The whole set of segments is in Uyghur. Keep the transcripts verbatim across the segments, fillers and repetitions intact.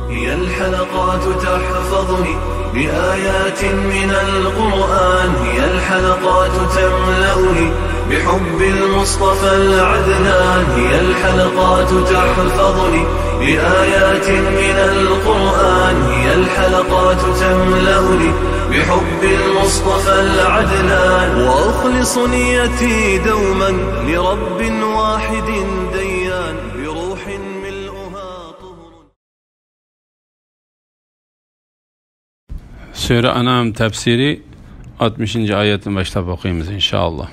هي الحلقات تحفظني بآيات من القرآن، هي الحلقات تملأني بحب المصطفى العدنان، هي الحلقات تحفظني بآيات من القرآن، هي الحلقات تملأني بحب المصطفى العدنان، وأخلص نيتي دوما لرب واحد ديان، بروح ملؤها طهر. سۈرە ئەنئام تەپسىرى ئاتمىشىنچى ئايەتتىن باشلاپ ئوقۇيمىز، ئىنشائاللا.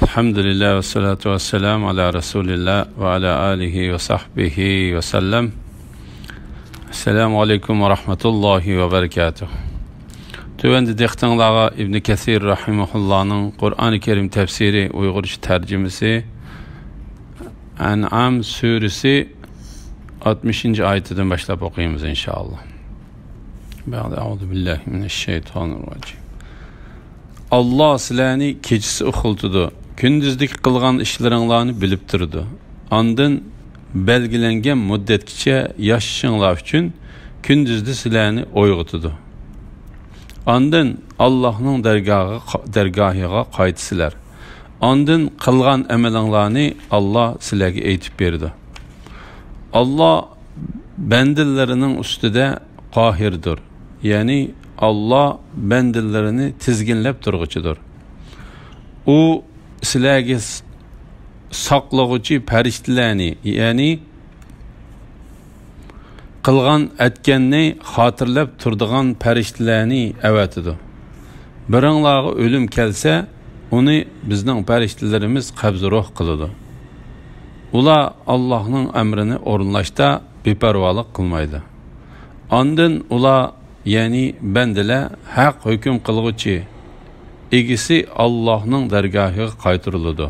الحمد لله والصلاة والسلام على رسول الله وعلى آله وصحبه وسلم. السلام عليكم ورحمة الله وبركاته. تۆۋەندە دىققىتىڭلارغا ئىبنى كەسىر رەھىمەھۇللانىڭ قۇرئانى كەرىم تەپسىرى ئۇيغۇرچە تەرجىمىسى، ئەنئام سۈرىسى ئاتمىشىنچى ئايىتىدىن باشلاپ ئوقۇيمىز، ئىنشائاللا. بەئدە، ئەئۇزۇ بىللاھى مىنەششەيتانىررەجىم. ئاللا سىلەرنى كېچىسى ئۇخلىتىدۇ، كۈندۈزدىكى قىلغان ئىشلىرىڭلارنى بىلىپ تۇرىدۇ. ئاندىن بەلگىلەنگەن مۇددەتكىچە ياشىشىڭلار ئۈچۈن كۈندۈزدە سىلەرنى ئويغىتىدۇ. ئاندىن ئاللاھنىڭ دەرگاھىغا، دەرگاھىغا قايتىسىلەر. ئاندىن قىلغان ئەمىلىڭلارنى ئاللا سىلەرگە ئېيتىپ بېرىدۇ. ئاللا بەندىلىرىنىڭ ئۈستىدە قاھىردۇر. يەنى ئاللا بەندىلىرىنى تىزگىنلەپ تۇرغۇچىدۇر. ئۇ سىلەرگە س-، ساقلىغۇچى پەرىشتىلەرنى، يەنى قىلغان ئەتكەننى خاتىرىلەپ تۇرىدىغان پەرىشتىلەرنى ئەۋەتىدۇ. بىرىڭلارغا ئۆلۈم كەلسە، ئۇنى بىزنىڭ پەرىشتىلىرىمىز قەبزى روھ قىلىدۇ. ئۇلار ئاللاھنىڭ ئەمرىنى ئورۇنلاشتا بىپەرۋالىق قىلمايدۇ. ئاندىن ئۇلار، يەنى بەندىلەر، ھەق ھۆكۈم قىلغۇچى ئىگىسى ئاللاھنىڭ دەرگاھىغا قايتۇرۇلىدۇ.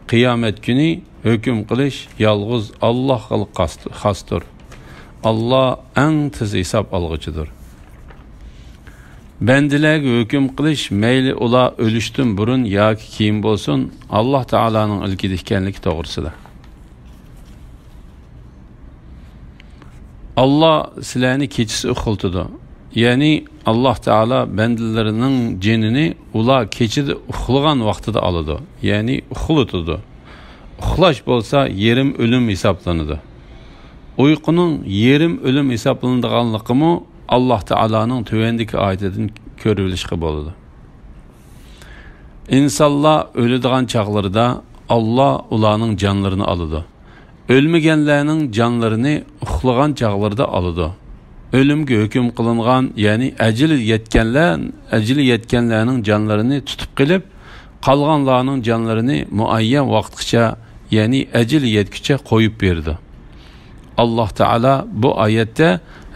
قىيامەت كۈنى ھۆكۈم قىلىش يالغۇز ئاللاھقىلا قاس-، خاستۇر. ئاللا ئەڭ تېز ھېساب ئالغۇچىدۇر. بەندىلەرگە ھۆكۈم قىلىش، مەيلى ئۇلار ئۆلۈشتىن بۇرۇن ياكى كېيىن بولسۇن، ئاللا تائالانىڭ ئىلكىدە ئىكەنلىكى توغرىسىدا. ئاللا سىلەرنى كېچىسى ئۇخلىتىدۇ. يەنى ئاللا تائالا بەندىلىرىنىڭ جېنىنى ئۇلار كېچىدە ئۇخلىغان ۋاقتىدا ئالىدۇ. يەنى ئۇخلىتىدۇ. ئۇخلاش بولسا يېرىم ئۆلۈم ھېسابلىنىدۇ. ئۇيقۇنىڭ يېرىم ئۆلۈم ھېسابلىنىدىغانلىقىمۇ ئاللا تائالانىڭ تۆۋەندىكى ئايىتىدىن كۆرۈۋېلىشقا بولىدۇ. ئىنسانلار ئۆلىدىغان چاغلىرىدا ئاللا ئۇلارنىڭ جانلىرىنى ئالىدۇ. ئۆلمىگەنلەرنىڭ جانلىرىنى ئۇخلىغان چاغلىرىدا ئالىدۇ. ئۆلۈمگە ھۆكۈم قىلىنغان، يەنى ئەجىلى يەتكەنلەر، ئەجىلى يەتكەنلەرنىڭ جانلىرىنى تۇتۇپ قېلىپ، قالغانلارنىڭ جانلىرىنى مۇئەييەن ۋاقىتقىچە، يەنى ئەجىلى يەتكۈچە قويۇپ بېرىدۇ. ئاللا تائالا بۇ ئايەتتە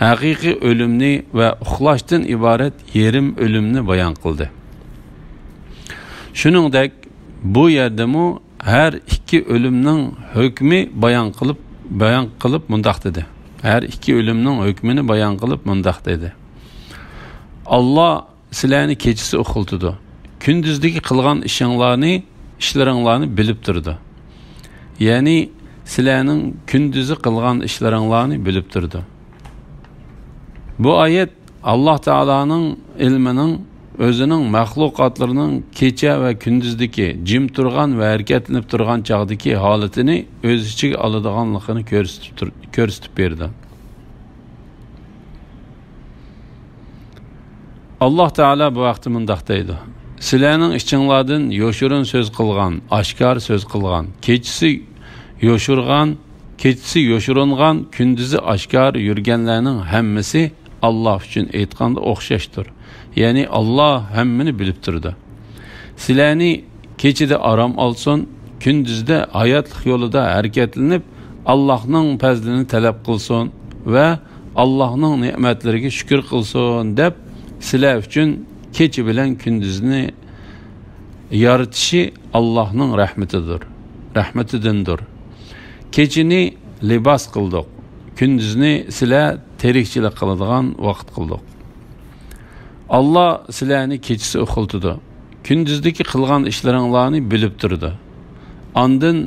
ھەقىقىي ئۆلۈمنى ۋە ئۇخلاشتىن ئىبارەت يېرىم ئۆلۈمنى بايان قىلدى. شۇنىڭدەك بۇ يەردىمۇ ھەر ئىككى ئۆلۈمنىڭ ھۆكمى بايان قىلىپ، بايان قىلىپ مۇنداق دېدى. ھەر ئىككى ئۆلۈمنىڭ ھۆكمىنى بايان قىلىپ مۇنداق دېدى. ئاللا سىلەرنى كېچىسى ئۇخلىتىدۇ. كۈندۈزدىكى قىلغان ئىشىڭلارنى، ئىشلىرىڭلارنى بىلىپ تۇرىدۇ. يەنى سىلەرنىڭ كۈندۈزى قىلغان ئىشلىرىڭلارنى بىلىپ تۇرىدۇ. بۇ ئايەت ئاللا تائالانىڭ ئىلمىنىڭ ئۆزىنىڭ مەخلۇقاتلىرىنىڭ كېچە ۋە كۈندۈزدىكى، جىم تۇرغان ۋە ھەرىكەتلىنىپ تۇرغان چاغدىكى ھالىتىنى ئۆز ئىچىگە ئالىدىغانلىقىنى كۆرسىتىپ تۇر-، كۆرسىتىپ بېرىدۇ. ئاللا تائالا بۇ ھەقتە مۇنداق دەيدۇ: سىلەرنىڭ ئىچىڭلاردىن يوشۇرۇن سۆز قىلغان، ئاشكارا سۆز قىلغان، كېچىسى يوشۇرغان، كېچىسى يوشۇرۇنغان، كۈندۈزى ئاشكارا يۈرگەنلەرنىڭ ھەممىسى ئاللا ئۈچۈن ئېيتقاندا ئوخشاشتۇر. يەنى ئاللا ھەممىنى بىلىپ تۇرىدۇ. سىلەرنى كېچىدە ئارام ئالسۇن، كۈندۈزدە ھاياتلىق يولىدا ھەرىكەتلىنىپ، ئاللاھنىڭ پەزلىنى تەلەپ قىلسۇن ۋە ئاللاھنىڭ نېمەتلىرىگە شۈكۈر قىلسۇن دەپ، سىلەر ئۈچۈن كېچە بىلەن كۈندۈزنى يارىتىشى ئاللاھنىڭ رەھمىتىدۇر، رەھمىتىدىندۇر. كېچىنى لىباس قىلدۇق، كۈندۈزنى سىلەر تىرىكچىلىك قىلىدىغان ۋاقىت قىلدۇق. ئاللا سىلەرنى كېچىسى ئۇخلىتىدۇ. كۈندۈزدىكى قىلغان ئىشلىرىڭلارنى بىلىپ تۇرىدۇ. ئاندىن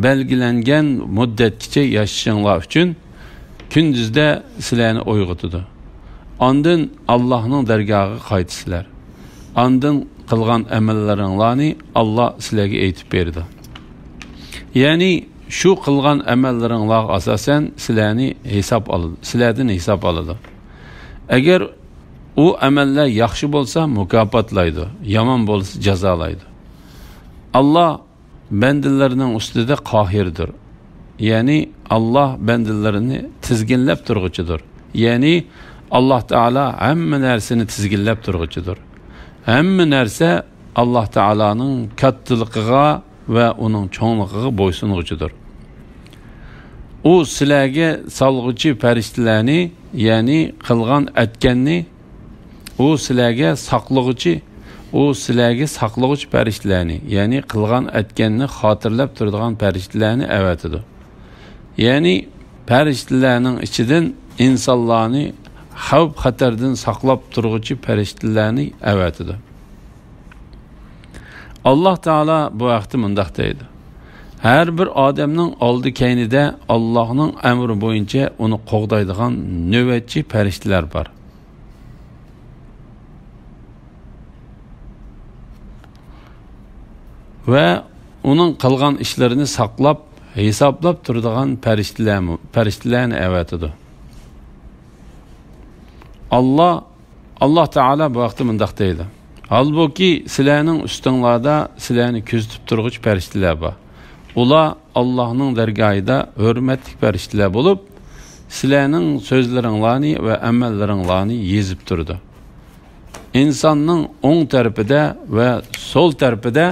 بەلگىلەنگەن مۇددەتكىچە ياشىشىڭلار ئۈچۈن كۈندۈزدە سىلەرنى ئويغىتىدۇ. ئاندىن ئاللاھنىڭ دەرگاھىغا قايتىسىلەر. ئاندىن قىلغان ئەمەللىرىڭلارنى ئاللا سىلەرگە ئېيتىپ بېرىدۇ. يەنى شۇ قىلغان ئەمەللىرىڭلارغا ئاساسەن سىلەرنى ھېساب ئالىدۇ، سىلەردىن ھېساب ئالىدۇ. ئەگەر ئۇ ئەمەللەر ياخشى بولسا مۇكاپاتلايدۇ، يامان بولسا جازالايدۇ. ئاللا بەندىلىرىنىڭ ئۈستىدە قاھىردۇر. يەنى ئاللا بەندىلىرىنى تىزگىنلەپ تۇرغۇچىدۇر. يەنى ئاللا تائالا ھەممە نەرسىنى تىزگىنلەپ تۇرغۇچىدۇر. ھەممە نەرسە ئاللا تائالانىڭ كاتتىلىقىغا ۋە ئۇنىڭ چوڭلۇقىغا بويسۇنغۇچىدۇر. ئۇ سىلەرگە سالغۇچى پەرىشتىلەرنى، يەنى قىلغان ئەتكەننى، ئۇ سىلەرگە ساقلىغۇچى، ئۇ سىلەرگە ساقلىغۇچى پەرىشتىلەرنى، يەنى قىلغان ئەتكەننى خاتىرىلەپ تۇرىدىغان پەرىشتىلەرنى ئەۋەتىدۇ. يەنى پەرىشتىلەرنىڭ ئىچىدىن ئىنسانلارنى خەۋپ-خەتەردىن ساقلاپ تۇرغۇچى پەرىشتىلەرنى ئەۋەتىدۇ. ئاللا تائالا بۇ ھەقتە مۇنداق دەيدۇ: ھەر بىر ئادەمنىڭ ئالدى-كەينىدە ئاللانىڭ ئەمرى بويىچە ئۇنى قوغدايدىغان نۆۋەتچى پەرىشتىلەر بار. ۋە ئۇنىڭ قىلغان ئىشلىرىنى ساقلاپ، ھېسابلاپ تۇرىدىغان پەرىشتىلەرمۇ، پەرىشتىلەرنى ئەۋەتىدۇ. ئاللا، ئاللا تائالا بۇ ھەقتە مۇنداق دەيدۇ: ھالبۇكى، سىلەرنىڭ ئۈستۈڭلاردا سىلەرنى كۆزىتىپ تۇرغۇچى پەرىشتىلەر بار. ئۇلار ئاللانىڭ دەرگاھىدا ھۆرمەتلىك پەرىشتىلەر بولۇپ، سىلەرنىڭ سۆزلىرىڭلارنى ۋە ئەمەللىرىڭلارنى يېزىپ تۇرىدۇ. ئىنساننىڭ ئوڭ تەرىپىدە ۋە سول تەرىپىدە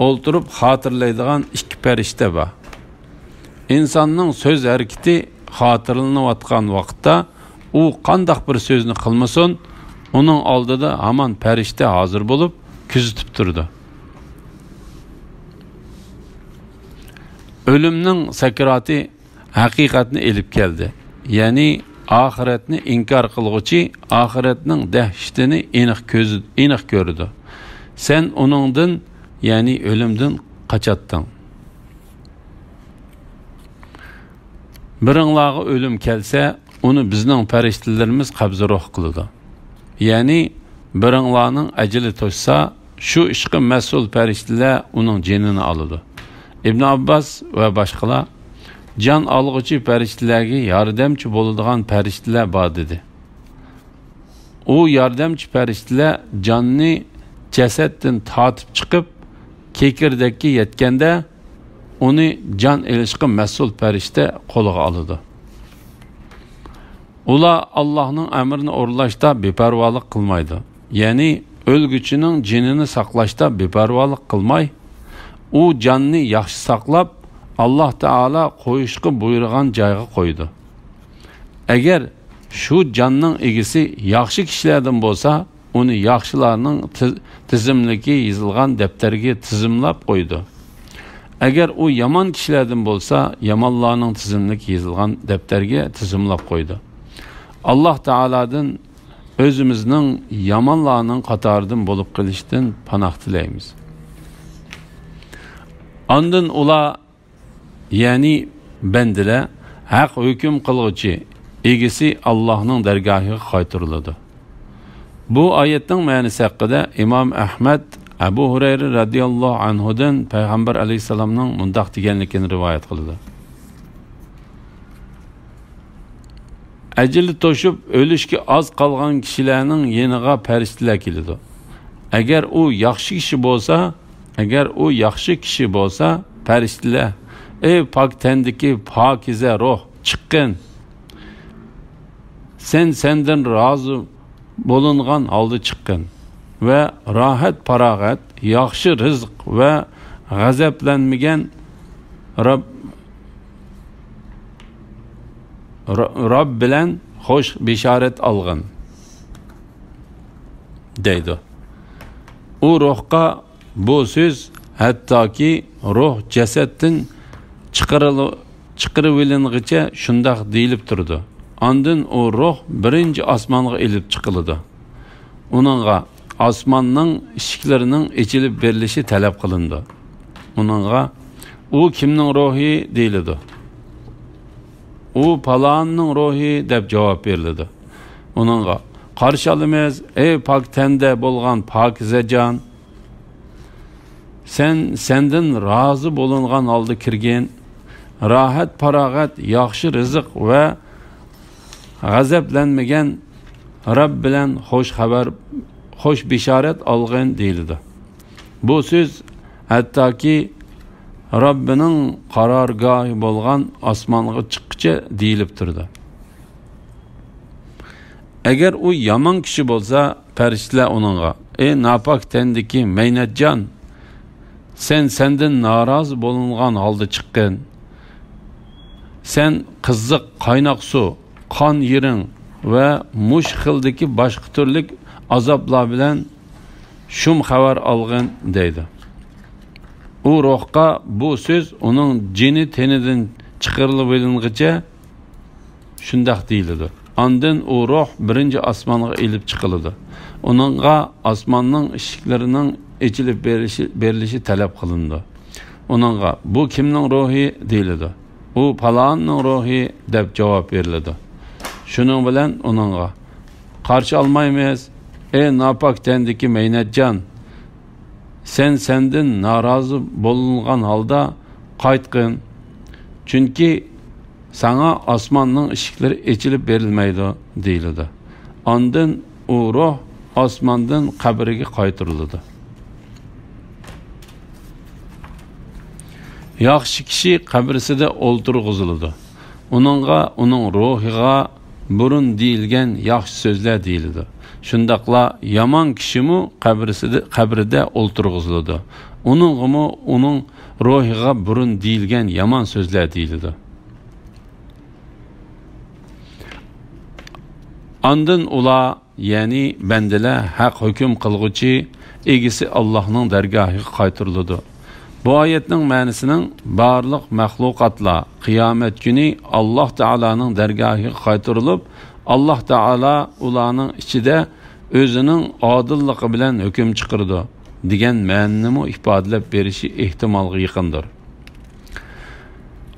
ئولتۇرۇپ خاتىرىلەيدىغان ئىككى پەرىشتە بار. ئىنساننىڭ سۆز ھەرىكىتى خاتىرىلىنىۋاتقان ۋاقىتتا ئۇ قانداق بىر سۆزنى قىلمىسۇن، ئۇنىڭ ئالدىدا ھامان پەرىشتە ھازىر بولۇپ كۆزىتىپ تۇرىدۇ. ئۆلۈمنىڭ سەكراتى ھەقىقەتنى ئېلىپ كەلدى. يەنى ئاخىرەتنى ئىنكار قىلغۇچى ئاخىرەتنىڭ دەھشىتىنى ئېنىق كۆز-، ئېنىق كۆرىدۇ. سەن ئۇنىڭدىن، يەنى ئۆلۈمدىن قاچاتتىڭ. بىرىڭلارغا ئۆلۈم كەلسە، ئۇنى بىزنىڭ پەرىشتىلىرىمىز قەبزى روھ قىلىدۇ. يەنى بىرىڭلارنىڭ ئەجىلى توشسا، شۇ ئىشقا مەسئۇل پەرىشتىلەر ئۇنىڭ جېنىنى ئالىدۇ. ئىبن ئابباس ۋە باشقىلار، جان ئالغۇچى پەرىشتىلەرگە ياردەمچى بولىدىغان پەرىشتىلەر بار، دېدى. ئۇ ياردەمچى پەرىشتىلەر جاننى جەسەتتىن تارتىپ چىقىپ، كېكىردەككە يەتكەندە، ئۇنى جان ئېلىشقا مەسئۇل پەرىشتە قولىغا ئالىدۇ. ئۇلار ئاللاھنىڭ ئەمرىنى ئورۇنلاشتا بىپەرۋالىق قىلمايدۇ. يەنى ئۆلگۈچىنىڭ جېنىنى ساقلاشتا بىپەرۋالىق قىلماي، ئۇ جاننى ياخشى ساقلاپ، ئاللاھ تائالا قويۇشقا بۇيرۇغان جايغا قويىدۇ. ئەگەر شۇ جاننىڭ ئىگىسى ياخشى كىشىلەردىن بولسا، ئۇنى ياخشىلارنىڭ تىز-، تىزىملىكى يېزىلغان دەپتەرگە تىزىملاپ قويىدۇ. ئەگەر ئۇ يامان كىشىلەردىن بولسا، يامانلارنىڭ تىزىملىكى يېزىلغان دەپتەرگە تىزىملاپ قويىدۇ. ئاللاھ تائالادىن ئۆزىمىزنىڭ يامانلارنىڭ قاتارىدىن بولۇپ قېلىشتىن پاناھ تىلەيمىز. ئاندىن ئۇلار، يەنى بەندىلەر، ھەق ھۆكۈم قىلغۇچى، ئىگىسى ئاللاھنىڭ دەرگاھىغا قايتۇرۇلىدۇ. بۇ ئايەتنىڭ مەنىسى ھەققىدە ئىمام ئەھمەد ئەبۇ ھۇرەيرە رەزىياللاھۇ ئەنھۇدىن پەيغەمبەر ئەلەيھىسسالامنىڭ مۇنداق دېگەنلىكىنى رىۋايەت قىلىدۇ: ئەجىلى توشۇپ، ئۆلۈشكە ئاز قالغان كىشىلەرنىڭ يېنىغا پەرىشتىلەر كېلىدۇ. ئەگەر ئۇ ياخشى كىشى بولسا، ئەگەر ئۇ ياخشى كىشى بولسا، پەرىشتىلەر، ئەي پاك تەندىكى پاكىزە روھ، چىققىن! سەن سەندىن رازى بولۇنغان ھالدا چىققىن ۋە راھەت-پاراغەت، ياخشى رىزىق ۋە غەزەپلەنمىگەن رەب-، رە-، رەب بىلەن خوش بېشارەت ئالغىن، دەيدۇ. ئۇ روھقا بۇ سۆز ھەتتاكى روھ جەسەتتىن چىقىرىلى-، چىقىرىۋېلىنغىچە شۇنداق دېيىلىپ تۇرىدۇ. ئاندىن ئۇ روھ بىرىنچى ئاسمانغا ئېلىپ چىقىلىدۇ. ئۇنىڭغا ئاسماننىڭ ئىشىكلىرىنىڭ ئېچىلىپ بېرىلىشى تەلەپ قىلىنىدۇ. ئۇنىڭغا، «ئۇ كىمنىڭ روھى؟» دېيىلىدۇ. ئۇ پالانىنىڭ روھى دەپ جاۋاب بېرىلىدۇ. ئۇنىڭغا، قارشى ئالىمىز، ئەي پاك تەندە بولغان پاكىزە جان! سەن سەندىن رازى بولۇنغان ھالدا كىرگىن، راھەت-پاراغەت، ياخشى رىزىق ۋە غەزەپلەنمىگەن رەب بىلەن خوش خەۋەر، خوش بېشارەت ئالغىن دېيىلىدۇ. بۇ سۆز ھەتتاكى رەببىنىڭ قارارگاھى بولغان ئاسمانغا چىققىچە دېيىلىپ تۇرىدۇ. ئەگەر ئۇ يامان كىشى بولسا، پەرىشتىلەر ئۇنىڭغا، ئەي ناپاك تەندىكى مەينەتجان! سەن سەندىن نارازى بولۇنغان ھالدا چىققىن. سەن قىزىق قايناق سۇ، قان يېرىڭ ۋە مۇشۇ خىلدىكى باشقا تۈرلۈك ئازابلار بىلەن شۇم خەۋەر ئالغىن دەيدۇ. ئۇ روھقا بۇ سۆز ئۇنىڭ جېنى تېنىدىن چىقىرىلىۋېلىنغىچە شۇنداق دېيىلىدۇ. ئاندىن ئۇ روھ بىرىنچى ئاسمانغا ئېلىپ چىقىلىدۇ. ئۇنىڭغا ئاسماننىڭ ئىشىكلىرىنىڭ ئېچىلىپ بېرىشى، بېرىلىشى تەلەپ قىلىنىدۇ. ئۇنىڭغا، بۇ كىمنىڭ روھى؟ دېيىلىدۇ. ئۇ پالانىنىڭ روھى دەپ جاۋاب بېرىلىدۇ. شۇنىڭ بىلەن ئۇنىڭغا، قارشى ئالمايمىز، ئەي ناپاك تەندىكى مەينەتجان! سەن سەندىن نارازى بولۇنغان ھالدا قايتقىن، چۈنكى ساڭا ئاسماننىڭ ئىشىكلىرى ئېچىلىپ بېرىلمەيدۇ دېيىلىدۇ. ئاندىن ئۇ روھ ئاسماندىن قەبرىگە قايتۇرۇلىدۇ. ياخشى كىشى قەبرىسىدە ئولتۇرغۇزۇلىدۇ. ئۇنىڭغا، ئۇنىڭ روھىغا بۇرۇن دېيىلگەن ياخشى سۆزلەر دېيىلىدۇ. شۇنداقلا يامان كىشىمۇ قەبرىسىدە، قەبرىدە ئولتۇرغۇزۇلىدۇ. ئۇنىڭغىمۇ ئۇنىڭ روھىغا بۇرۇن دېيىلگەن يامان سۆزلەر دېيىلىدۇ. ئاندىن ئۇلار، يەنى بەندىلەر ھەق ھۆكۈم قىلغۇچى ئىگىسى ئاللاھنىڭ دەرگاھىغا قايتۇرۇلىدۇ. بۇ ئايەتنىڭ مەنىسىنىڭ بارلىق مەخلۇقاتلار قىيامەت كۈنى ئاللاھ تائالانىڭ دەرگاھىغا قايتۇرۇلۇپ، ئاللاھ تائالا ئۇلارنىڭ ئىچىدە ئۆزىنىڭ ئادىللىقى بىلەن ھۆكۈم چىقىرىدۇ دېگەن مەنىنىمۇ ئىپادىلەپ بېرىشى ئېھتىمالغا يېقىندۇر.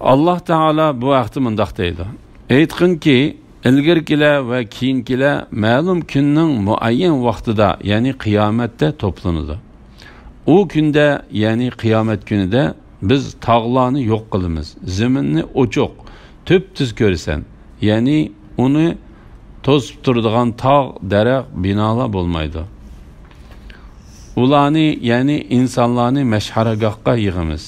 ئاللاھ تائالا بۇ ھەقتە مۇنداق دەيدۇ: ئېيتقىنكى، ئىلگىرىكىلەر ۋە كېيىنكىلەر مەلۇم كۈننىڭ مۇئەييەن ۋاقتىدا، يەنى قىيامەتتە توپلىنىدۇ. ئۇ كۈندە، يەنى قىيامەت كۈنىدە بىز تاغلارنى يوق قىلىمىز، زېمىننى ئوچۇق، تۈپتۈز كۆرىسەن، يەنى ئۇنى توسۇپ تۇرىدىغان تاغ، دەرەخ، بىنالار بولمايدۇ. ئۇلارنى، يەنى ئىنسانلارنى مەشھەرگاھقا يىغىمىز.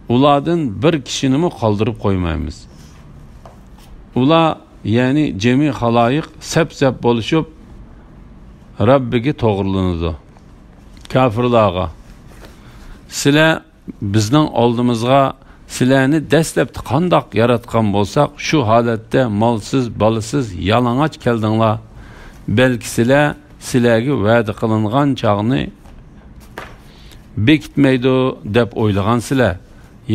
ئۇلاردىن بىر كىشىنىمۇ قالدۇرۇپ قويمايمىز. ئۇلار، يەنى جىمى خالايىق سەپ-سەپ بولۇشۇپ، رەببىگە توغرىلىنىدۇ. كاپىرلارغا، سىلەر بىزنىڭ ئالدىمىزغا سىلەرنى دەسلەپتە قانداق ياراتقان بولساق، شۇ ھالەتتە مالسىز، بالىسىز، يالىڭاچ كەلدىڭلار. بەلكى سىلەر سىلەرگە ۋەدە قىلىنغان چاغنى بېكىتمەيدۇ دەپ ئويلىغانسىلەر.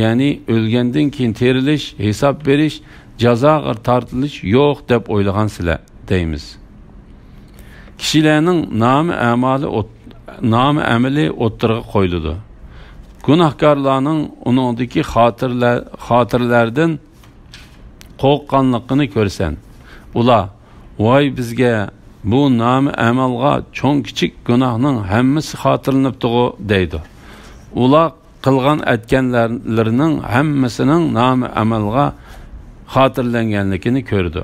يەنى ئۆلگەندىن كېيىن تىرىلىش، ھېساب بېرىش، جازاغا تارتىلىش يوق دەپ ئويلىغانسىلەر، دەيمىز. كىشىلەرنىڭ نامە ئەمالى ئوت-، نامە ئەمىلى ئوتتۇرىغا قويۇلىدۇ. گۇناھكارلارنىڭ ئۇنىڭدىكى خاتىرىلە-، خاتىرىلەردىن قورققانلىقىنى كۆرسەن، ئۇلار، ۋاي بىزگە، بۇ نامە ئەمالغا چوڭ-كىچىك گۇناھنىڭ ھەممىسى خاتىرىلىنىپتىغۇ، دەيدۇ. ئۇلار قىلغان ئەتكەنلىرىنىڭ ھەممىسىنىڭ نامە ئەمەلغا خاتىرىلەنگەنلىكىنى كۆرىدۇ.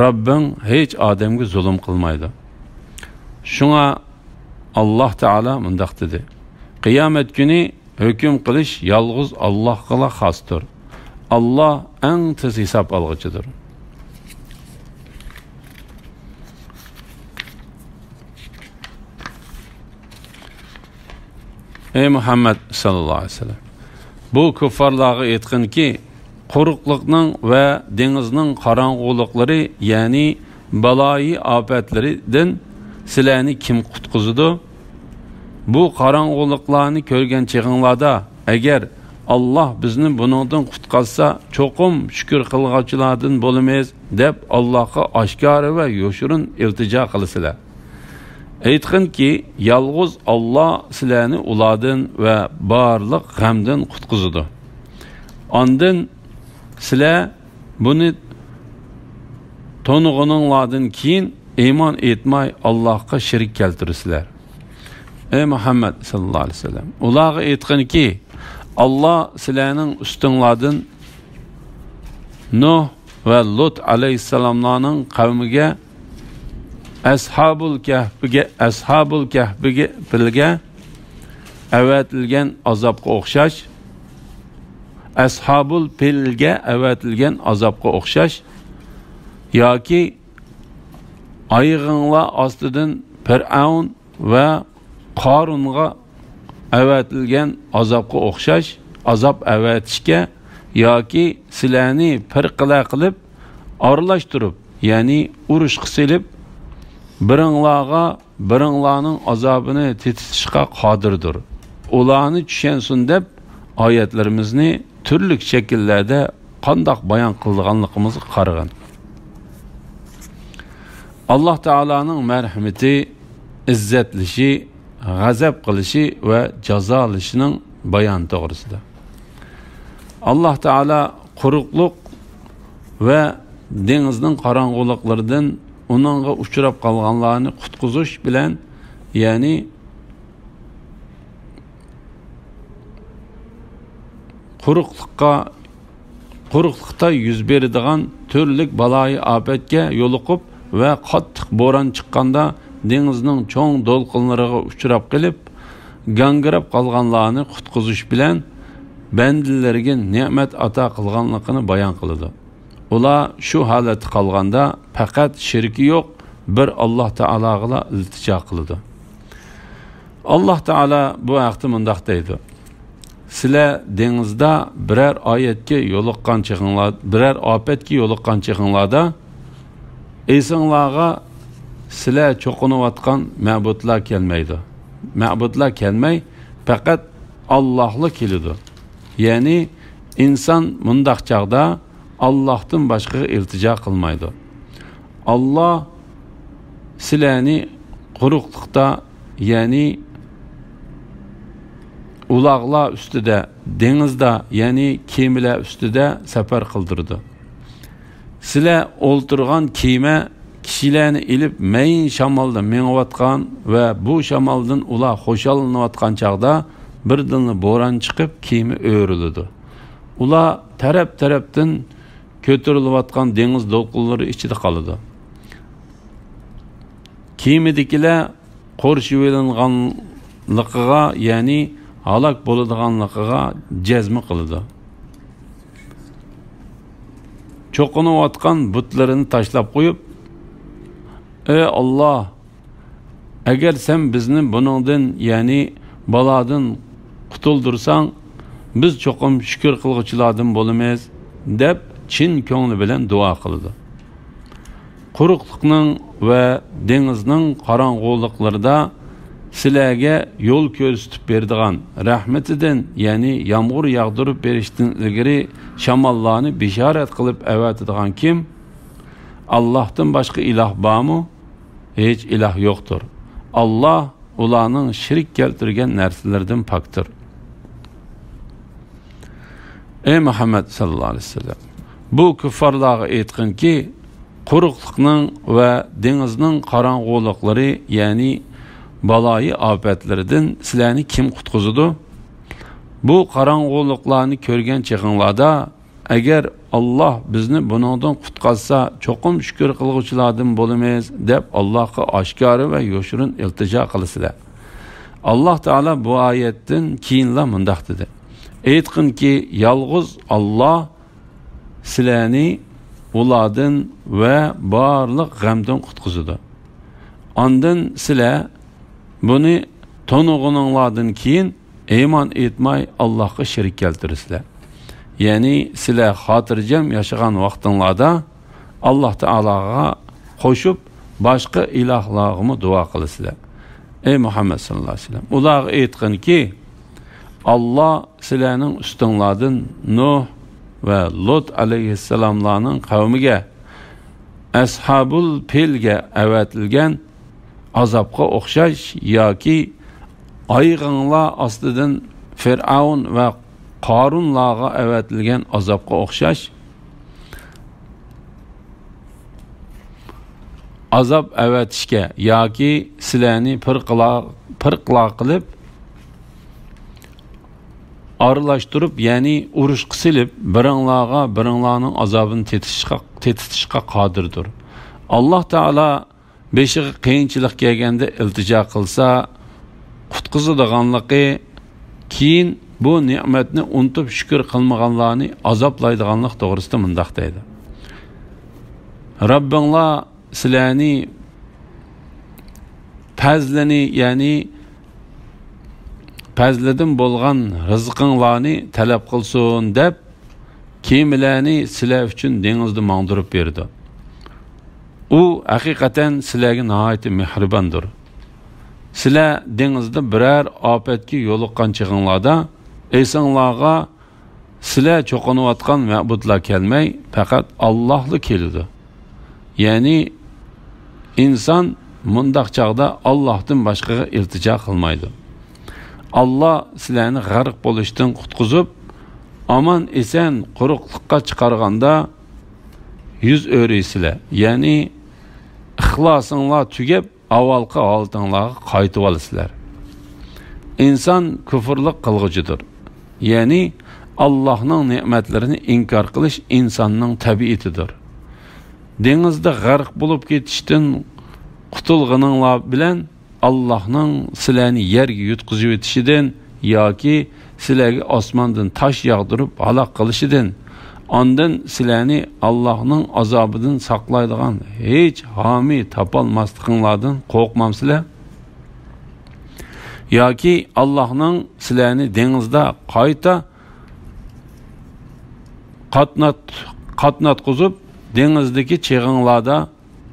رەببىڭ ھېچ ئادەمگە زۇلۇم قىلمايدۇ. شۇڭا ئاللاھ تائالا مۇنداق دېدى: قىيامەت كۈنى ھۆكۈم قىلىش يالغۇز ئاللاھقىلا خاستۇر. ئاللاھ ئەڭ تېز ھېساب ئالغۇچىدۇر. ئەي مۇھەممەد ساللاللاھۇ ئەلەيھى ۋەسەللەم، بۇ كۇففارلارغا ئېيتقىنكى، قۇرۇقلۇقنىڭ ۋە دېڭىزنىڭ قاراڭغۇلۇقلىرى، يەنى بالايىئاپەتلىرىدىن سىلەرنى كىم قۇتقۇزىدۇ؟ بۇ قاراڭغۇلۇقلارنى كۆرگەن چېغىڭلاردا، ئەگەر، ئاللاھ بىزنى بۇنىڭدىن قۇتقازسا، چوقۇم شۈكۈر قىلغۇچىلاردىن بولىمىز، دەپ ئاللاھقا ئاشكارا ۋە يوشۇرۇن ئىلتىجا قىلىسىلەر. ئېيتقىنكى، يالغۇز ئاللاھ سىلەرنى ئۇلاردىن ۋە بارلىق غەمدىن قۇتقۇزىدۇ. ئاندىن سىلەر بۇنى تونۇغىنىڭلاردىن كېيىن ئىمان ئېيتماي، ئاللاھقا شېرىك كەلتۈرىسىلەر. ئەي مۇھەممەد ساللاللاھۇ ئەلەيھى ۋەسەللەم، ئۇلارغا ئېيتقىنكى، ئاللاھ سىلەرنىڭ ئۈستۈڭلاردىن نۇھ ۋە لۇت ئەلەيھىسسالاملارنىڭ قەۋمىگە ئەسھابۇل كەھپىگە، ئەسھابۇل كەھپىگە، پىلگە ئەۋەتىلگەن ئازابقا ئوخشاش، ئەسھابۇل پىلگە ئەۋەتىلگەن ئازابقا ئوخشاش ياكى ئايىغىڭلار ئاستىدىن پىرئەۋن ۋە قارۇنغا ئەۋەتىلگەن ئازابقا ئوخشاش ئازاب ئەۋەتىشكە ياكى سىلەرنى پىرقىلەر قىلىپ ئارىلاشتۇرۇپ، يەنى ئۇرۇشقا سېلىپ، بىرىڭلارغا بىرىڭلارنىڭ ئازابىنى تېتىتىشقا قادىردۇر. ئۇلارنى چۈشەنسۇن دەپ ئايەتلىرىمىزنى تۈرلۈك شەكىللەردە قانداق بايان قىلىدىغانلىقىمىزغا قارىغىن. ئاللاھ تائالانىڭ مەرھىمىتى، ئىززەتلىشى، غەزەپ قىلىشى ۋە جازالىشىنىڭ بايانى توغرىسىدا. ئاللاھ تائالا قۇرۇقلۇق ۋە دېڭىزنىڭ قاراڭغۇلۇقلىرىدىن ئۇنىڭغا ئۇچراپ قالغانلارنى قۇتقۇزۇش بىلەن، يەنى قۇرۇقلۇققا، قۇرۇقلۇقتا يۈز بېرىدىغان تۈرلۈك بالايىئاپەتكە يولۇقۇپ ۋە قاتتىق بوران چىققاندا دېڭىزنىڭ چوڭ دولقۇنلىرىغا ئۇچراپ قېلىپ، گاڭگىراپ قالغانلارنى قۇتقۇزۇش بىلەن بەندىلىرىگە نېمەت ئاتا قىلغانلىقىنى بايان قىلىدۇ. ئۇلار شۇ ھالەتتە قالغاندا پەقەت شېرىكى يوق بىر ئاللاھ تائالاغىلا ئىلتىجا قىلىدۇ. ئاللاھ تائالا بۇ ھەقتە مۇنداق دەيدۇ: سىلەر دېڭىزدا بىرەر ئايەتكە يولۇققان چېغىڭلار، بىرەر ئاپەتكە يولۇققان چېغىڭلاردا ئېسىڭلارغا سىلەر چوقۇنۇۋاتقان مەبۇدلار كەلمەيدۇ. مەبۇدلار كەلمەي، پەقەت ئاللاھلا كېلىدۇ. يەنى ئىنسان مۇنداق چاغدا ئاللاھتىن باشقىغا ئىلتىجا قىلمايدۇ. ئاللاھ سىلەرنى قۇرۇقلۇقتا، يەنى ئۇلاغلار ئۈستىدە، دېڭىزدا، يەنى كېمىلەر ئۈستىدە سەپەر قىلدۇرىدۇ. سىلەر ئولتۇرغان كېمە كىشىلەرنى ئېلىپ مەيىن شامالدا مېڭىۋاتقان ۋە بۇ شامالدىن ئۇلار خۇشاللىنىۋاتقان چاغدا بىردىنلا بوران چىقىپ كېمە ئۆرۈلىدۇ. ئۇلار تەرەپ-تەرەپتىن كۆتۈرۈلۈۋاتقان دېڭىز دولقۇنلىرى ئىچىدە قالىدۇ. كېمىدىكىلەر قورشىۋېلىنغانلىقىغا، يەنى ھالاك بولىدىغانلىقىغا جەزمە قىلىدۇ. چوقۇنۇۋاتقان بۇتلىرىنى تاشلاپ قويۇپ، ئەي ئاللاھ، ئەگەر سەن بىزنى بۇنىڭدىن، يەنى بالادىن قۇتۇلدۇرساڭ، بىز چوقۇم شۈكۈر قىلغۇچىلاردىن بولىمىز، دەپ چىن كۆڭلى بىلەن دۇئا قىلىدۇ. قۇرۇقلۇقنىڭ ۋە دېڭىزنىڭ قاراڭغۇلۇقلىرىدا سىلەرگە يول كۆرسىتىپ بېرىدىغان رەھمىتىدىن، يەنى يامغۇر ياغدۇرۇپ بېرىشتىن ئىلگىرى شاماللارنى بېشارەت قىلىپ ئەۋەتىدىغان كىم؟ ئاللاھتىن باشقا ئىلاھ بارمۇ؟ ھېچ ئىلاھ يوقتۇر. ئاللاھ ئۇلارنىڭ شېرىك كەلتۈرگەن نەرسىلىرىدىن پاكتۇر. ئەي مۇھەممەد ساللاللاھۇ ئەلەيھى ۋەسەللەم، بۇ كۇففارلارغا ئېيتقىنكى، قۇرۇقلۇقنىڭ ۋە دېڭىزنىڭ قاراڭغۇلۇقلىرى، يەنى بالايىئاپەتلىرىدىن سىلەرنى كىم قۇتقۇزىدۇ؟ بۇ قاراڭغۇلۇقلارنى كۆرگەن چېغىڭلاردا، ئەگەر ئاللاھ بىزنى بۇنىڭدىن قۇتقازسا، چوقۇم شۈكۈر قىلغۇچىلاردىن بولىمىز، دەپ ئاللاھقا ئاشكارا ۋە يوشۇرۇن ئىلتىجا قىلىسىلەر. ئاللاھ تائالا بۇ ئايەتتىن كېيىنلا مۇنداق دېدى: ئېيتقىنكى، يالغۇز ئاللاھ سىلەرنى ئۇلاردىن ۋە بارلىق غەمدىن قۇتقۇزىدۇ. ئاندىن سىلەر بۇنى تونۇغىنىڭلاردىن كېيىن ئىمان ئېيتماي ئاللاھقا شېرىك كەلتۈرىسىلەر. يەنى سىلەر خاتىرجەم ياشىغان ۋاقتىڭلاردا ئاللاھ تائالاغا قوشۇپ باشقا ئىلاھلارغىمۇ دۇئا قىلىسىلەر. ئەي مۇھەممەد ساللاللاھۇ ئەلەيھى ۋەسەللەم، ئۇلارغا ئېيتقىنكى، ئاللاھ سىلەرنىڭ ئۈستۈڭلاردىن نۇھ ۋە لۇت ئەلەيھىسسالاملارنىڭ قەۋمىگە، ئەسھابۇل پىلگە ئەۋەتىلگەن ئازابقا ئوخشاش ياكى ئايىغىڭلار ئاستىدىن فىرئەۋن ۋە قارۇنلارغا ئەۋەتىلگەن ئازابقا ئوخشاش ئازاب ئەۋەتىشكە ياكى سىلەرنى پىرقىلا-، پىرقىلا قىلىپ، ئارىلاشتۇرۇپ، يەنى ئۇرۇشقا سېلىپ، بىرىڭلارغا بىرىڭلارنىڭ ئازابىنى تېتىتىشقا، تېتىتىشقا قادىردۇر. ئاللاھ تائالا بېشىغا قىيىنچىلىق كەلگەندە ئىلتىجا قىلسا، قۇتقۇزىدىغانلىقى، كېيىن بۇ نېمەتنى ئۇنتۇپ شۈكۈر قىلمىغانلارنى ئازابلايدىغانلىق توغرىسىدا مۇنداق دەيدۇ: رەببىڭلار سىلەرنى پەزلىنى، يەنى پەزلىدىن بولغان رىزقىڭلارنى تەلەپ قىلسۇن دەپ، كېمىلەرنى سىلەر ئۈچۈن دېڭىزدا ماڭدۇرۇپ بېرىدۇ. ئۇ ھەقىقەتەن سىلەرگە ناھايىتى مېھرىباندۇر. سىلەر دېڭىزدا بىرەر ئاپەتكە يولۇققان چېغىڭلاردا ئېسىڭلارغا سىلەر چوقۇنۇۋاتقان مەبۇدلار كەلمەي، پەقەت ئاللاھلا كېلىدۇ. يەنى ئىنسان مۇنداق چاغدا ئاللاھتىن باشقىغا ئىلتىجا قىلمايدۇ. ئاللاھ سىلەرنى غەرق بولۇشتىن قۇتقۇزۇپ، ئامان-ئېسەن قۇرۇقلۇققا چىقارغاندا يۈز ئۆرۈيسىلەر. يەنى ئىخلاسىڭلار تۈگەپ، ئاۋۋالقى ھالىتىڭلارغا قايتىۋالىسىلەر. ئىنسان كۇفرلۇق قىلغۇچىدۇر. يەنى ئاللاھنىڭ نېمەتلىرىنى ئىنكار قىلىش ئىنساننىڭ تەبىئىتىدۇر. دېڭىزدا غەرق بولۇپ كېتىشتىن قۇتۇلغىنىڭلار بىلەن ئاللاھنىڭ سىلەرنى يەرگە يۇتقۇزۇۋېتىشىدىن ياكى سىلەرگە ئاسماندىن تاش ياغدۇرۇپ ھالاك قىلىشىدىن، ئاندىن سىلەرنى ئاللاھنىڭ ئازابىدىن ساقلايدىغان ھېچ ھامىي تاپالماسلىقىڭلاردىن قورقمامسىلەر؟ ياكى ئاللاھنىڭ سىلەرنى دېڭىزدا قايتا قاتنات-، قاتناتقۇزۇپ، دېڭىزدىكى چېغىڭلاردا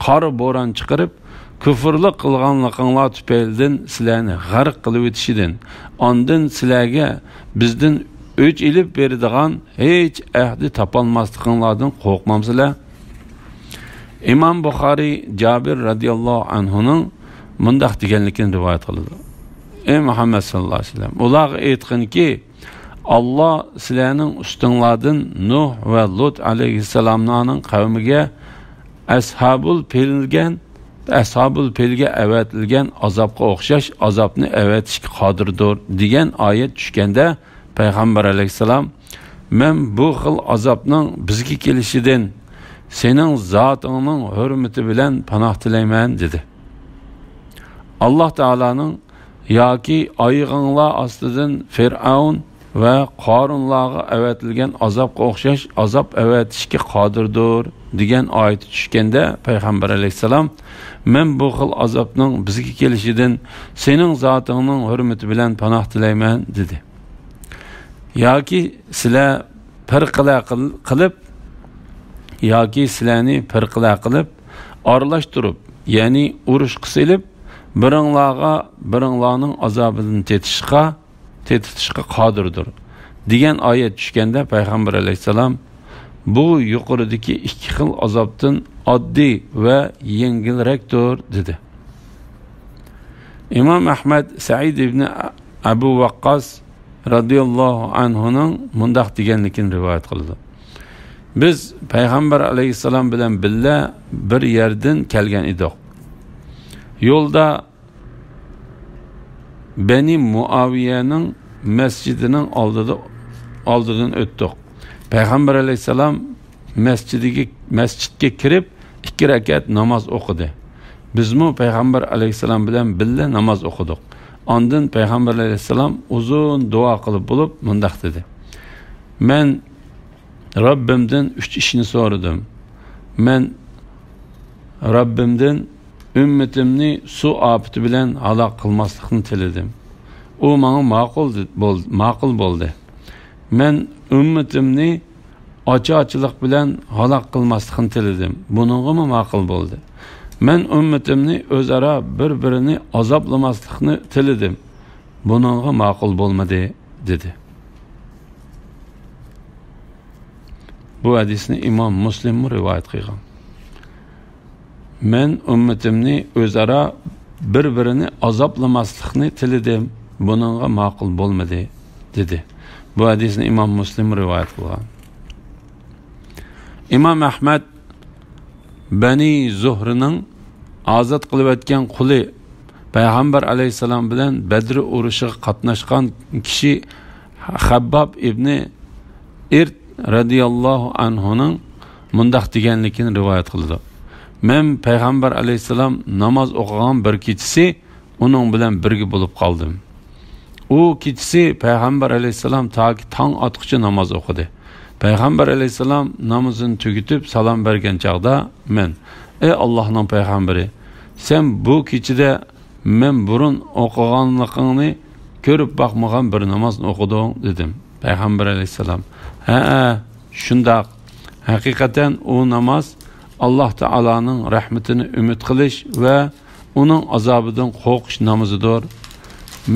قارا بوران چىقىرىپ، كۇفرلۇق قىلغانلىقىڭلار تۈپەيلىدىن سىلەرنى غەرق قىلىۋېتىشىدىن، ئاندىن سىلەرگە بىزدىن ئۆچ ئېلىپ بېرىدىغان ھېچ ئەھدى تاپالماسلىقىڭلاردىن قورقمامسىلەر؟ ئىمام بۇخارىي جابىر رەزىياللاھۇ ئەنھۇنىڭ مۇنداق دېگەنلىكىنى رىۋايەت قىلىدۇ: ئەي مۇھەممەد ساللاللاھۇ ئەلەيھى ۋەسەللەم، ئۇلارغا ئېيتقىنكى، ئاللا سىلەرنىڭ ئۈستۈڭلاردىن نۇھ ۋە لۇت ئەلەيھىسسالاملارنىڭ قەۋمىگە ئەسھابۇل پىلگەن، ئەسھابۇل پىلگە ئەۋەتىلگەن ئازابقا ئوخشاش ئازابنى ئەۋەتىشكە قادىردۇر، دېگەن ئايەت چۈشكەندە، پەيغەمبەر ئەلەيھىسسالام، مەن بۇ خىل ئازابنىڭ بىزگە كېلىشىدىن سېنىڭ زاتىڭنىڭ ھۆرمىتى بىلەن پاناھ تىلەيمەن، دېدى. ئاللا تائالانىڭ ياكى ئايىغىڭلار ئاستىدىن فىرئەۋن ۋە قارۇنلارغا ئەۋەتىلگەن ئازابقا ئوخشاش ئازاب ئەۋەتىشكە قادىردۇر، دېگەن ئايىتى چۈشكەندە، پەيغەمبەر ئەلەيھىسسالام، مەن بۇ خىل ئازابنىڭ بىزگە كېلىشىدىن سېنىڭ زاتىڭنىڭ ھۆرمىتى بىلەن پاناھ تىلەيمەن، دېدى. ياكى سىلەر پىرقىلەر قىل-، قىلىپ، ياكى سىلەرنى پىرقىلەر قىلىپ، ئارىلاشتۇرۇپ، يەنى ئۇرۇشقا سېلىپ، بىرىڭلارغا بىرىڭلارنىڭ ئازابىدىن تېتىشقا، تېتىتىشقا قادىردۇر، دېگەن ئايەت چۈشكەندە، پەيغەمبەر ئەلەيھىسسالام، بۇ يۇقىرىدىكى ئىككى خىل ئازابتىن ئاددىي ۋە يەڭگىلرەكتۇر، دېدى. ئىمام ئەھمەد سەئىد ئىبنى ئەبۇ ۋەققاس رەزىياللاھۇ ئەنھۇنىڭ مۇنداق دېگەنلىكىنى رىۋايەت قىلىدۇ. بىز پەيغەمبەر ئەلەيھىسسالام بىلەن بىللە بىر يەردىن كەلگەن ئىدۇق. يولدا بەنى مۇئاۋىيەنىڭ مەسچىتىنىڭ ئالدىدا، ئالدىدىن ئۆتتۇق. پەيغەمبەر ئەلەيھىسسالام مەسچىتىگە، مەسچىتكە كىرىپ، ئىككى رەكەت ناماز ئوقۇدى. بىزمۇ پەيغەمبەر ئەلەيھىسسالام بىلەن بىللە ناماز ئوقۇدۇق. ئاندىن پەيغەمبەر ئەلەيھىسسالام ئۇزۇن دۇئا قىلىپ بولۇپ مۇنداق دېدى: مەن رەببىمدىن ئۈچ ئىشنى سورىدىم. مەن رەببىمدىن ئۈممىتىمنى سۇ ئاپىتى بىلەن ھالاك قىلماسلىقنى تىلىدىم. ئۇ ماڭا ماقۇل دې-، بول-، ماقۇل بولدى. مەن ئۈممىتىمنى ئاچارچىلىق بىلەن ھالاك قىلماسلىقنى تىلىدىم. بۇنىڭغىمۇ ماقۇل بولدى. مەن ئۈممىتىمنى ئۆزئارا بىر-بىرىنى ئازابلىماسلىقنى تىلىدىم. بۇنىڭغا ماقۇل بولمىدى، دېدى. بۇ ھەدىسنى ئىمام مۇسلىممۇ رىۋايەت قىلغان. مەن ئۈممىتىمنى ئۆزئارا بىر-بىرىنى ئازابلىماسلىقنى تىلىدىم، بۇنىڭغا ماقۇل بولمىدى، دېدى. بۇ ھەدىسنى ئىمام مۇسلىم رىۋايەت قىلغان. ئىمام ئەھمەد بەنى زۇھرىنىڭ ئازاد قىلىۋەتكەن قۇلى، پەيغەمبەر ئەلەيھىسسالام بىلەن بەدر ئۇرۇشىغا قاتناشقان كىشى خەبباب ئىبنى ئىرت رەزىياللاھۇ ئەنھۇنىڭ مۇنداق دېگەنلىكىنى رىۋايەت قىلىدۇ: مەن پەيغەمبەر ئەلەيھىسسالام ناماز ئوقۇغان بىر كېچىسى ئۇنىڭ بىلەن بىرگە بولۇپ قالدىم. ئۇ كېچىسى پەيغەمبەر ئەلەيھىسسالام تاكى تاڭ ئاتقۇچە ناماز ئوقۇدى. پەيغەمبەر ئەلەيھىسسالام نامىزىنى تۈگىتىپ سالام بەرگەن چاغدا مەن: «ئەي ئاللاھنىڭ پەيغەمبىرى، سەن بۇ كېچىدە مەن بۇرۇن ئوقۇغانلىقىڭنى كۆرۈپ باقمىغان بىر نامازنى ئوقۇدۇڭ» دېدىم. پەيغەمبەر ئەلەيھىسسالام: «ھەئە، شۇنداق. ھەقىقەتەن ئۇ ناماز ئاللاھ تائالانىڭ رەھمىتىنى ئۈمىد قىلىش ۋە ئۇنىڭ ئازابىدىن قورقۇش نامىزىدۇر.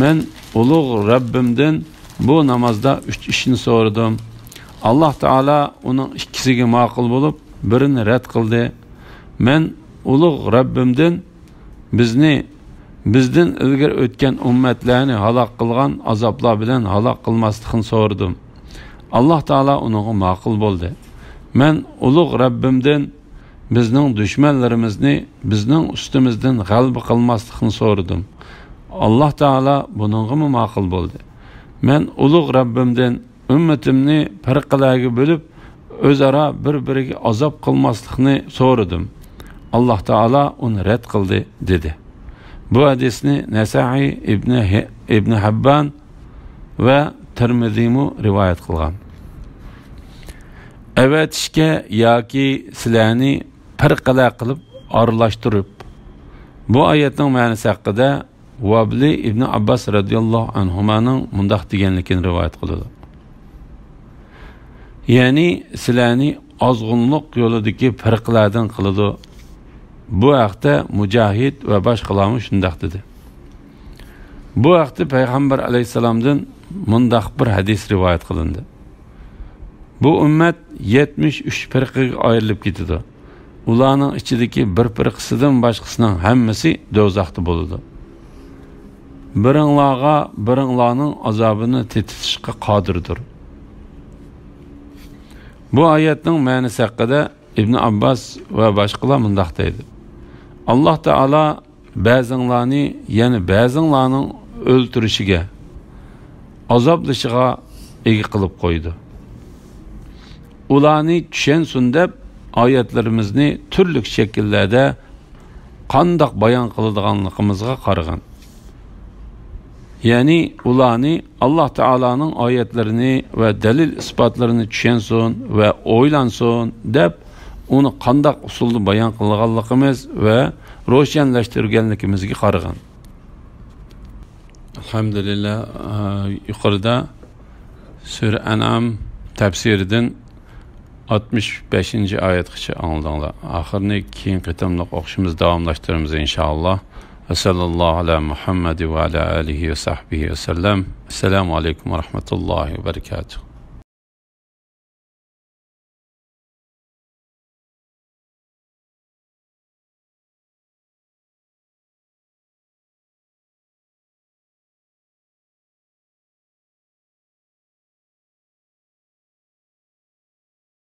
مەن ئۇلۇغ رەببىمدىن بۇ نامازدا ئۈچ ئىشنى سورىدىم. ئاللاھ تائالا ئۇنىڭ ئىككىسىگە ماقۇل بولۇپ، بىرىنى رەت قىلدى. مەن ئۇلۇغ رەببىمدىن بىزنى، بىزدىن ئىلگىرى ئۆتكەن ئۈممەتلەرنى ھالاك قىلغان ئازابلار بىلەن ھالاك قىلماسلىقنى سورىدىم. ئاللاھ تائالا ئۇنىڭغا ماقۇل بولدى. مەن ئۇلۇغ رەببىمدىن بىزنىڭ دۈشمەنلىرىمىزنى بىزنىڭ ئۈستىمىزدىن غەلىبە قىلماسلىقنى سورىدىم. ئاللاھ تائالا بۇنىڭغىمۇ ماقۇل بولدى. مەن ئۇلۇغ رەببىمدىن ئۈممىتىمنى پىرقىلەرگە بۆلۈپ، ئۆزئارا بىر-بىرىگە ئازاب قىلماسلىقنى سورىدىم. ئاللاھ تائالا ئۇنى رەت قىلدى» دېدى. بۇ ھەدىسنى نەسائىي، ئىبنى ھە-، ئىبنى ھەببان ۋە تىرمىزىيمۇ رىۋايەت قىلغان. ئەۋەتىشكە ياكى سىلەرنى پىرقىلەر قىلىپ ئارىلاشتۇرۇپ. بۇ ئايەتنىڭ مەنىسى ھەققىدە ۋابلى ئىبنى ئابباس رەزىياللاھۇ ئەنھۇمانىڭ مۇنداق دېگەنلىكىنى رىۋايەت قىلىدۇ: يەنى سىلەرنى ئازغۇنلۇق يولىدىكى پىرقىلەردىن قىلىدۇ. بۇ ھەقتە مۇجاھىد ۋە باشقىلارمۇ شۇنداق دېدى. بۇ ھەقتە پەيغەمبەر ئەلەيھىسسالامدىن مۇنداق بىر ھەدىس رىۋايەت قىلىندى: بۇ ئۈممەت يەتمىش ئۈچ پىرقىگە ئايرىلىپ كېتىدۇ. ئۇلارنىڭ ئىچىدىكى بىر پىرقىسىدىن باشقىسىنىڭ ھەممىسى دوزاختا بولىدۇ. بىرىڭلارغا بىرىڭلارنىڭ ئازابىنى تېتىتىشقا قادىردۇر. بۇ ئايەتنىڭ مەنىسى ھەققىدە ئىبن ئابباس ۋە باشقىلار مۇنداق دەيدۇ: ئاللاھ تائالا بەزىڭلارنى يەنە بەزىڭلارنىڭ ئۆلتۈرۈشىگە، ئازابلىشىغا ئىگە قىلىپ قويىدۇ. ئۇلارنى چۈشەنسۇن دەپ ئايەتلىرىمىزنى تۈرلۈك شەكىللەردە قانداق بايان قىلىدىغانلىقىمىزغا قارىغىن. يەنى ئۇلارنى ئاللاھ تائالانىڭ ئايەتلىرىنى ۋە دەلىل-ئىسپاتلىرىنى چۈشەنسۇن ۋە ئويلانسۇن دەپ، ئۇنى قانداق ئۇسۇلدا بايان قىلغانلىقىمىز ۋە روشەنلەشتۈرگەنلىكىمىزگە قارىغىن. ئەلھەمدۇلىللاھ، يۇقىرىدا سۈرە ئەنئام تەپسىرىدىن ئاتمىش بەشىنچى ئايەتكىچە ئاڭلىدىڭلار. ئاخىرىنى كېيىنكى قېتىملىق ئوقۇشىمىز داۋاملاشتۇرىمىز، ئىنشائاللاھ. ۋە سەللەللاھۇ ئەلا مۇھەممەد ۋە ئەلا ئالىھى ۋە سەھبىھى ۋە سەللەم. ئەسسالامۇ ئەلەيكۇم ۋە رەھمەتۇللاھى ۋە بەرىكاتۇھ.